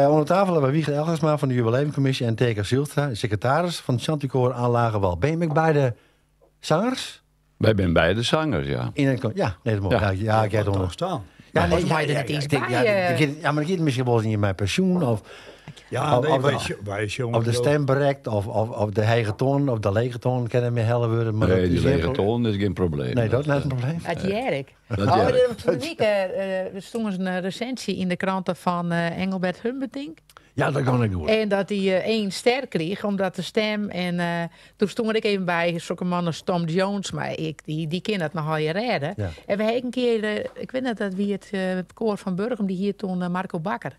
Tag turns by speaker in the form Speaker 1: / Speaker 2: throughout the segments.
Speaker 1: Oan de tafel hawwe we Wieger Elgersma fan de jubileumkommisje en Teake Zylstra, sekretaris fan it Shantykoar Aan Lage Wal. Binne jim ek beide sangers?
Speaker 2: Wy binne beide sangers, ja.
Speaker 1: Yn it, ja, nee, dat moat. Ja, ja, ik heb het
Speaker 3: staan.
Speaker 1: Ja, nee,
Speaker 4: ja,
Speaker 1: ja,
Speaker 4: ja,
Speaker 1: ja,
Speaker 4: ja,
Speaker 1: ja, ja, ja, maar dan giet misschien wol eens in mijn pensioen of
Speaker 3: Ja, nee,
Speaker 1: of,
Speaker 3: wij sjonge
Speaker 1: of de stem brekt of, of, of de hege toon of de lege toon kan meer helle worden. Maar
Speaker 2: Nee,
Speaker 1: dat
Speaker 2: die
Speaker 1: is geen
Speaker 2: lege
Speaker 1: pro-
Speaker 2: toon is geen probleem.
Speaker 1: Nee, dat is net een probleem.
Speaker 4: Dat hear ik.
Speaker 2: Dat
Speaker 4: Oh,
Speaker 2: hear ik.
Speaker 4: er- Van de week er stond een recensie in de kranten van Engelbert Humperdinck.
Speaker 1: Ja, dat kan ik goed.
Speaker 4: En dat hij één ster kreeg, omdat de stem. En toen stond ik even bij zulke mannen als Tom Jones, maar ik, die ken dat nogal je redden.
Speaker 1: Ja.
Speaker 4: En we hebben een keer, ik weet net dat wie het koor van Burgum, die hier toen Marco Bakker.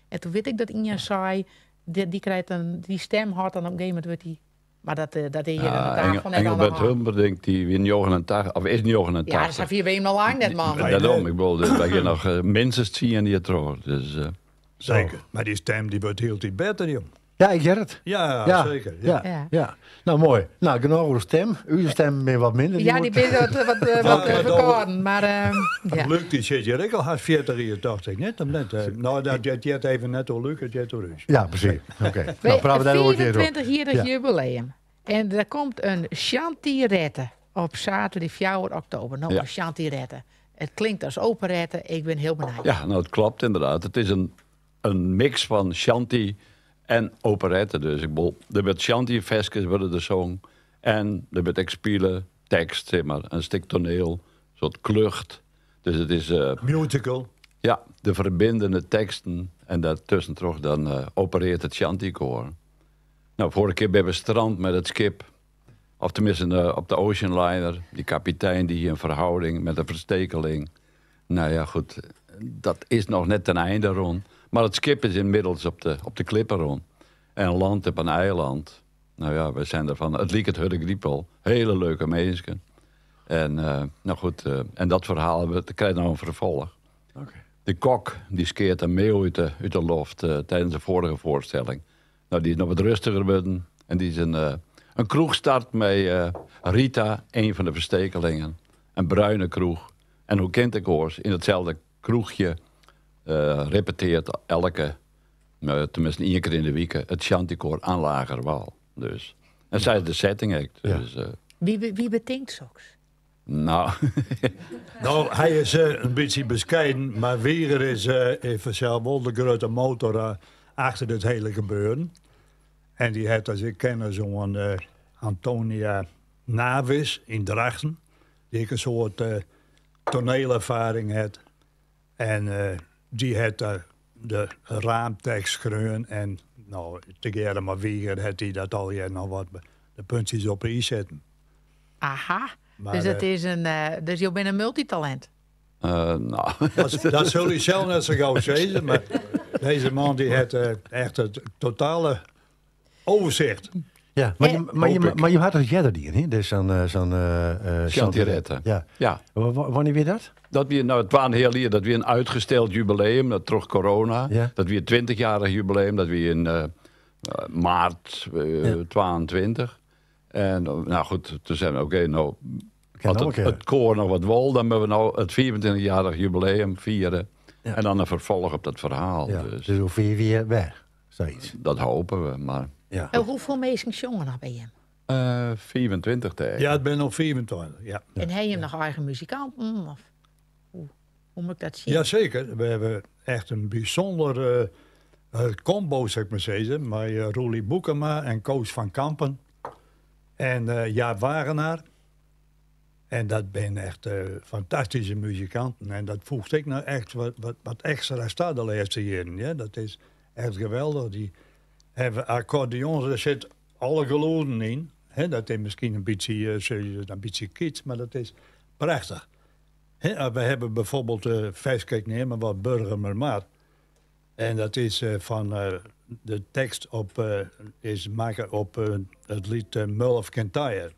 Speaker 4: En toen weet ik dat Ian zei, die krijgt een, die stem had dan op een gegeven moment wordt die. Maar dat is hier aan
Speaker 2: Ja,
Speaker 4: de tafel net
Speaker 2: Engelbert
Speaker 4: allemaal.
Speaker 2: Humperdinck, die wie 89, of is 89.
Speaker 4: Ja, dat zijn vier weken al lang net, man.
Speaker 3: Nee.
Speaker 2: Daarom, ik bedoel, dus wij gaan nog minstens 10 jaar trouw. Dus,
Speaker 3: Zeker. Maar die stem die wordt heel tijd beter, joh.
Speaker 1: Ja, ik hear het.
Speaker 3: Ja,
Speaker 1: Ja,
Speaker 3: zeker. Ja.
Speaker 1: Ja,
Speaker 4: Ja.
Speaker 1: ja. Nou, mooi. Nou, genoeg over de stem. Uw stem weer wat minder.
Speaker 4: Ja, die
Speaker 1: wordt-
Speaker 4: ben wat
Speaker 3: Ja, maar
Speaker 4: verkouden, maar ja.
Speaker 3: Luc, die zit hier ook al haast 40 jaar, dacht ik net. Net, nou, dat jet even net door Luc, dat jet door Ruus.
Speaker 1: Ja, precies. Oké. Nou, praten we daar nog een keer over.
Speaker 4: 24-jarig
Speaker 1: Ja.
Speaker 4: jubileum. En er komt een chantirette op zaterdag 4 oktober. Nou,
Speaker 2: Ja.
Speaker 4: een chantirette. Het klinkt als operette. Ik ben heel benieuwd.
Speaker 2: ja, nou, het klopt inderdaad. Het is een mix van shanty en operette. Dus ik bedoel, er werd shanty-versjes worden er zong. En er werd ik spelen, tekst, zeg maar. Een stuk toneel, een soort klucht. Dus het is
Speaker 3: Musical.
Speaker 2: ja, de verbindende teksten. En daartussen terug dan opereert het shantykoor. Nou, vorige keer bij we strand met het schip. Of tenminste op de Ocean Liner. Die kapitein die hier een verhouding met een verstekeling. Nou ja, goed. Dat is nog net ten einde rond. Maar het schip is inmiddels op de klippen rond. En landt op een eiland. Nou ja, we zijn ervan. Het liep het Hudde Griepel. Hele leuke mensen. En, nou goed, en dat verhaal dat krijgt nou een vervolg.
Speaker 1: Oké.
Speaker 2: De kok die skeert een meeuw uit de loft tijdens de vorige voorstelling. Nou, die is nog wat rustiger geworden. En die is een kroeg start met Rita, een van de verstekelingen. Een bruine kroeg. En hoe kent ik hoor, in hetzelfde kroegje repeteert elke, nou, tenminste één keer in de week, het Shantykoor aan Lagerwal. Dus. En zij is de setting act.
Speaker 1: Ja.
Speaker 2: Dus,
Speaker 4: Wie betinkt zoks?
Speaker 2: nou,
Speaker 3: Nou, hij is een beetje bescheiden, maar Wieger is vanzelf wel de grote motor achter het hele gebeuren. En die heeft, als ik ken, zo'n Antonia Navis in Drachten. Die ik een soort toneelervaring had. En die heeft daar de raamtekst geschreven. En nou, tegemoet maar Wieger had hij dat al jaar nog wat de puntjes op de i zetten.
Speaker 4: Aha.
Speaker 3: Maar,
Speaker 4: dus dat is een, dus je bent een multitalent.
Speaker 2: Nou.
Speaker 3: Dat zul je zelf net zo gauw zeggen, maar deze man die heeft echt het totale overzicht.
Speaker 1: Ja, maar, je, maar, je,
Speaker 2: Hoop ik.
Speaker 1: maar je had het jeder die, hè? Dus zo'n
Speaker 2: Chantirette.
Speaker 1: Ja.
Speaker 2: Ja.
Speaker 1: Wanneer weer dat?
Speaker 2: Dat we, nou, het waren heel hier, dat we een uitgesteld jubileum, dat terug corona.
Speaker 1: Ja.
Speaker 2: Dat we het 20-jarig jubileum, dat we in maart 22. En nou goed, toen zeiden we, oké, nou,
Speaker 1: Kan
Speaker 2: had
Speaker 1: ook, ja.
Speaker 2: het koor nog wat wol, dan moeten we nou het 24-jarig jubileum vieren.
Speaker 1: Ja.
Speaker 2: En dan een vervolg op dat verhaal.
Speaker 1: Ja.
Speaker 2: Dus
Speaker 1: Dus hoe vier weer weg, zoiets.
Speaker 2: dat hopen we, maar
Speaker 1: Ja.
Speaker 4: En hoeveel mensen jongen nog bij hem?
Speaker 2: 24 tegen.
Speaker 3: Ja, het ben nog 24, ja.
Speaker 4: En hij hem nog eigen muzikanten? Of hoe moet ik dat zien?
Speaker 3: Jazeker, we hebben echt een bijzonder combo, zeg ik maar zeggen. Met Roelie Boekema en Koos van Kampen. En Jaap Wagenaar. En dat zijn echt fantastische muzikanten. En dat voegt ik nou echt wat extra staat de laatste jaren. Ja? Dat is echt geweldig. Die hebben accordeons, daar zit alle geluiden in. Hè, dat is misschien een beetje, een beetje kitsch, maar dat is prachtig. Hè, we hebben bijvoorbeeld vijf, kijk nemen wat Burger maar. En dat is van de tekst op, is maken op het lied Mull of Kintyre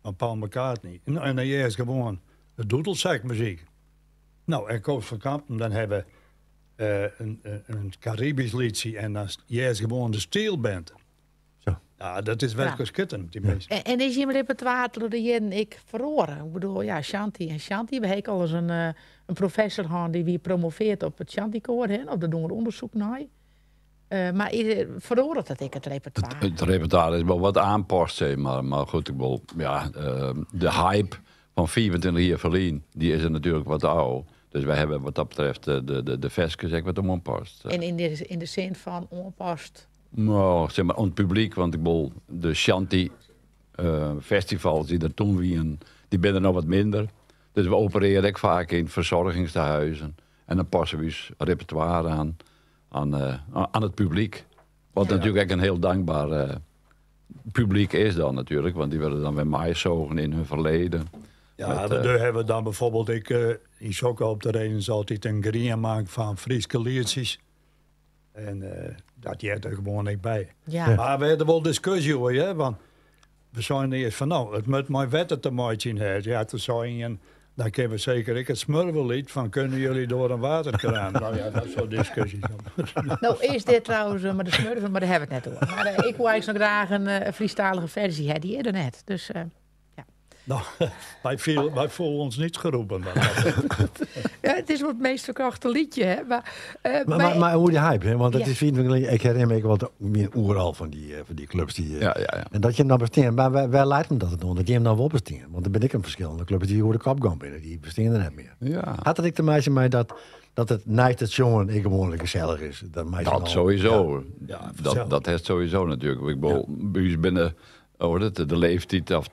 Speaker 3: van Paul McCartney. En dan is gewoon de doedelzakmuziek. Nou, en Koos van Kampen, dan hebben we een Caribisch liedje en dan is gewoon de steelband.
Speaker 1: Zo.
Speaker 3: Ja, dat is werkelijk schitterend, die mensen.
Speaker 4: En is je repertoire door de jaren ik verloren? Ik bedoel, ja, Shanti en Shanti. We hebben al eens een professor gehad die wie promoveert op het Shanti-koor, hè, of daar doen we onderzoek naar. Mar feroaret dat ek it repertoire?
Speaker 2: It repertoire is wol wat oanpast, sis mar. Mar goed, ik wol, ja, de hype fan 25 jier ferlyn, dy is der natuerlik wat ôf. Dus wy hawwe wat dat betreft de ferskes ek wat oanpast.
Speaker 4: En yn de sin fan oanpast?
Speaker 2: No, sis mar, oan it publyk, want ik wol de shanty festivals dy't der toen wienen, dy binne der no wat minder. Dus we operearje ek faak yn fersoargingstehuizen. En dan passe we ús repertoire oan aan it publyk. Wat natuerlik ek in hiel dankber publyk is dan natuerlik, want dy wurde dan wer meisogen yn hun ferleden.
Speaker 3: Ja, Met, dêr hawwe we dan byfoarbyld ek yn sokke optredens altyd in grienmank fan Fryske lietsjes. En dat heart der gewoan ek by. Mar we hawwe der wol diskusje oer, hear, want we seinen earst fan no, it moat mei wetter te meitsjen hawwe. Ja, toen sei ien, dan kinne we seker ek it smurveliet fan kunnen jullie door een waterkraan. Nou ja, dat soart diskusjes.
Speaker 4: No is dit trouwens mei de smurven, mar dêr hawwe we it net oer. Mar ik woe eins noch graach in Frysktalige ferzje hawwe, dy is der net. Dus ja.
Speaker 3: Nou, wij voelen, wij voelen ons niet geroepen.
Speaker 4: Ja, it is wol it meast ferkochte lietje, hè? Mar,
Speaker 1: Maar, maar oer dy hype, hè? Want dat is 24, ik herinner my want myn oeral fan dy klups dy. En dat jim no bestean, mar wêr leit him dat it oan dat jim no wol bestean? Want der binne ek in ferskillende klups dy't oer de kop gong binne, dy bestean der net mear. Hat dat ek te meitsjen mei dat it neist it sjongen ek gewoan gesellich is? Dat,
Speaker 2: Dat sowieso.
Speaker 3: Ja,
Speaker 2: Dat hat sowieso natuerlik. Ik bedoel, by ús binne hoe heet it, de leeftiid, of,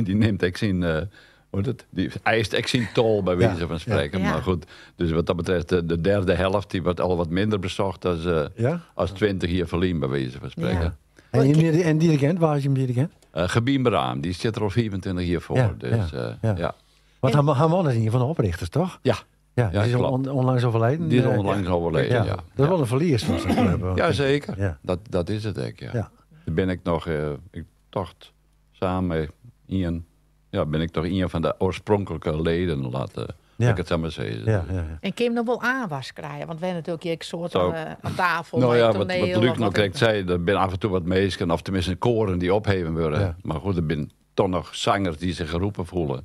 Speaker 2: dy nimt ek syn, hoe heet it, dy eist ek syn tol by wize fan sprekken. Maar goed, dus wat dat betreft, de derde helft die wordt al wat minder besocht as 20 jier ferlyn, by wize fan sprekken.
Speaker 1: En dirigint, wa is jim dirigint?
Speaker 2: Gebien Braam, dy sit der al 25 jier foar. Dus, ja.
Speaker 1: Want har man is ien fan de oprjochters, toch?
Speaker 2: Ja.
Speaker 1: Ja,
Speaker 2: Ja,
Speaker 1: dy is
Speaker 2: klopt.
Speaker 1: ûnlangs oerleden.
Speaker 2: Dy is ûnlangs oerleden, ja.
Speaker 1: Dat is wol in ferlies fan sa'n klup, hoor.
Speaker 2: Ja, zeker. Dat is it ek, ja. Dêr bin ik noch, ik tocht samen mei ien, ja, bin ik toch ien fan de oarspronklike leden, laat ik it sa mar sizze.
Speaker 4: En kin jim noch wol oanwask krije? Want we hawwe natuerlik hjir ek soart aan tafel,
Speaker 2: Nou
Speaker 4: mei
Speaker 2: ja, wat
Speaker 4: toneel
Speaker 2: Luc
Speaker 4: of
Speaker 2: no
Speaker 4: wat
Speaker 2: krekt sei, der binne af en toe wat minsken, of teminsten koaren dy't opheven wurde. Mar goed, der binne toch noch sangers dy't sich roppen fiele.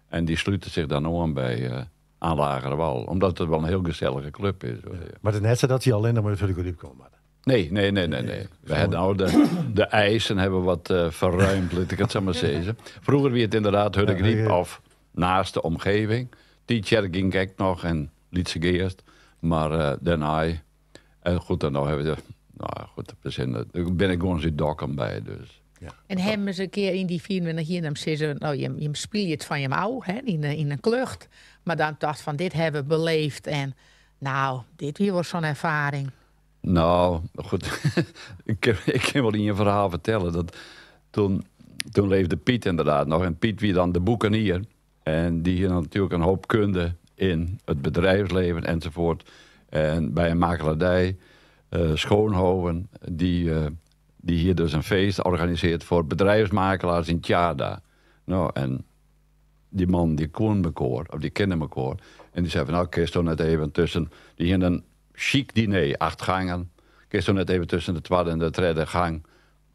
Speaker 2: En dy slute sich dan oan by Aan Lagere Wal. Omdat it wol in hiel gesellige klup is.
Speaker 1: Ja. Mar it is net sa dat sy allinnich mar út Hurdegaryp komme moatte.
Speaker 2: Nee. We hawwe no de eisen hawwe wat ferruimd, lit ik it sa mar sizze. Froeger wie it ynderdaad Hurdegaryp of naaste omgeving. Tytsjerk gyng ek noch en Lytse Geast. Mar dêrnei, en goed, dan no hawwe we de, no goed, we sind, der binne gewoan út Dokkum by, dus.
Speaker 4: En hawwe se in kear yn dy 24 jier dan sizze, no, jim spylje it fan jim ôf, hè, yn in klucht. Mar dan tocht fan, dit hawwe we beleefd en no, dit wie wol sa'n erfaring.
Speaker 2: No, goed, ik kin wol ien ferhaal fertelle. Dat toen leefde Piet ynderdaad noch. En Piet wie dan de boekenier. En dy hie natuerlik in hoop kunde yn it bedrijfsleven enzovoort. En by in makelardij, Schoonhoven, dy hie dus in feest organisearre foar bedrijfsmakelaars yn Tjaarda. No, en dy man dy koenen mekoar, of dy kende mekoar. En dy sei fan, no, kinsto net even tusken... Dy hiene in chic diner, 8 gangen. Kinsto net even tusken de twadde en de tredde gang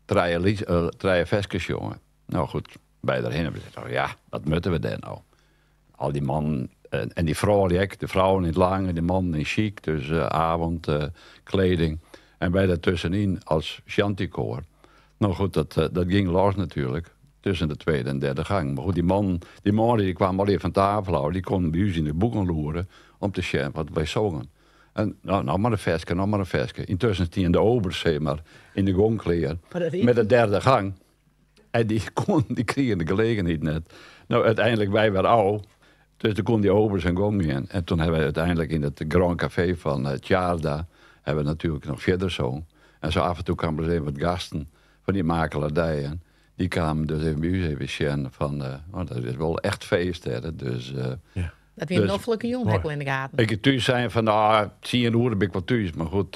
Speaker 2: trije ferskes sjonge? No goed, wy derhinne. We seinen, ja, wat moatte we dêr no? Al dy mannen en dy froulju ek, de frouwen yn it lang en de mannen yn chic, dus avondkleding. En wy dêr tuskenyn as shantykoar. No goed, dat gyng los natuerlik, tusken de tweede en derde gang. Mar goed, dy mannen, dy manlju, dy kwamen allegear fan tafel ôf, dy koenen by ús yn de boeken loere om te sjen wat wy songen. En no, noch mar in ferske, noch mar in ferske. Yntusken stienen de obers, sis mar, yn de gong klear
Speaker 4: Maar dat is
Speaker 2: met de derde gang. En dy krigen de gelegenheid net. No, úteinlik wy wer ôf. Dus toen koenen dy obers en gong gean. En toen hawwe wy úteinlik yn it Grand Café fan Tjaarda hawwe we natuerlik noch fierder songen. En sa af en toe kamen der even wat gasten fan dy makelardijen. Dy kamen dus even by ús even sjen fan, oh, dat is wol echt feest, hè. Dus,
Speaker 4: Dat wie in noflike jûn, ha ik wol yn de gaten.
Speaker 2: Ik thús sein fan, ah, 10 oere bin ik wol thús, mar goed.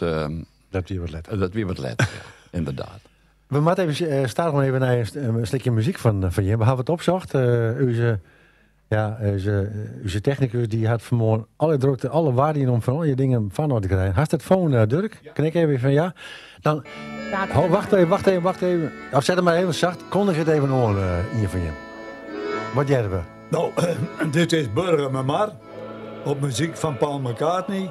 Speaker 1: Dat wie wat letter.
Speaker 2: Dat wie wat letter, ja. Ynderdaad.
Speaker 1: We moatte even start mar even nei in stikje muzyk fan jim. We hawwe it opsocht. Ús technikus dy hat fanmoarn alle drokte, alle waarden om fan al je dingen fan te krijen. Hast it phone, Durk?
Speaker 3: Ja.
Speaker 1: Kin ik even fan ja? Dan,
Speaker 4: Laat
Speaker 1: oh, wacht even, wacht even, wacht even. Of set him mar even sacht. Kondig it even oan, ien fan jim. Wat hearre we?
Speaker 3: No, dit is Burgumermar op muzyk fan Paul McCartney.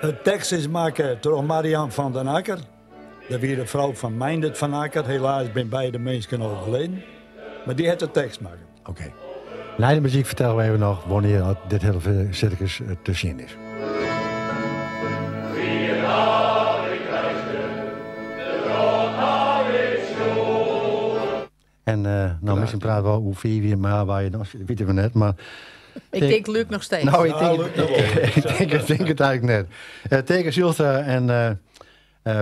Speaker 3: De tekst is makke troch Marian van den Akker. Dat wie de frou fan Meindert van Akker. Helaas binne beide minsken overleden. Mar dy hat de tekst makke.
Speaker 1: Oké. Nei de muzyk fertelle we even noch wannear dit hele sirkus te sjen is. En nou, miskien prate we oer 5 jier, mar waar je dan, wite we net. Mar
Speaker 4: Ik tink Luc noch steeds.
Speaker 1: Nou, ik tink, ik, denk, ik denk it eigentlik net. Teake Zylstra en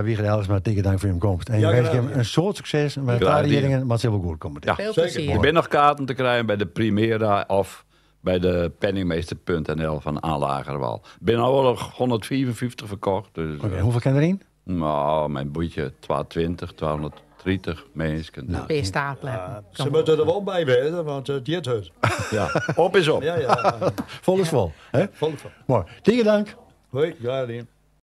Speaker 1: Wieger Elgersma, tige dank foar jim komst. En ja, winskje jim in soad sukses mei de tariedingen, mar it sil wol goed komme.
Speaker 2: Ja,
Speaker 4: Veel plezier.
Speaker 2: Der binne noch kaarten te krijen by de Primera of by de penningmeester.nl fan Aan Lagerwal. Binne al 155 ferkocht. Dus,
Speaker 1: Oké, hoefolle kin deryn?
Speaker 2: Nou, mei in boetje 220, 230 minsken.
Speaker 1: Nou,
Speaker 4: Pear startplekken.
Speaker 3: Se moatte der wol by wêze, want it giet hurd.
Speaker 2: Ja, op is op.
Speaker 3: Ja, ja.
Speaker 1: Fol is fol. Hè?
Speaker 3: Fol is fol.
Speaker 1: Moai. Tige dank.
Speaker 3: Hoi, graach dien.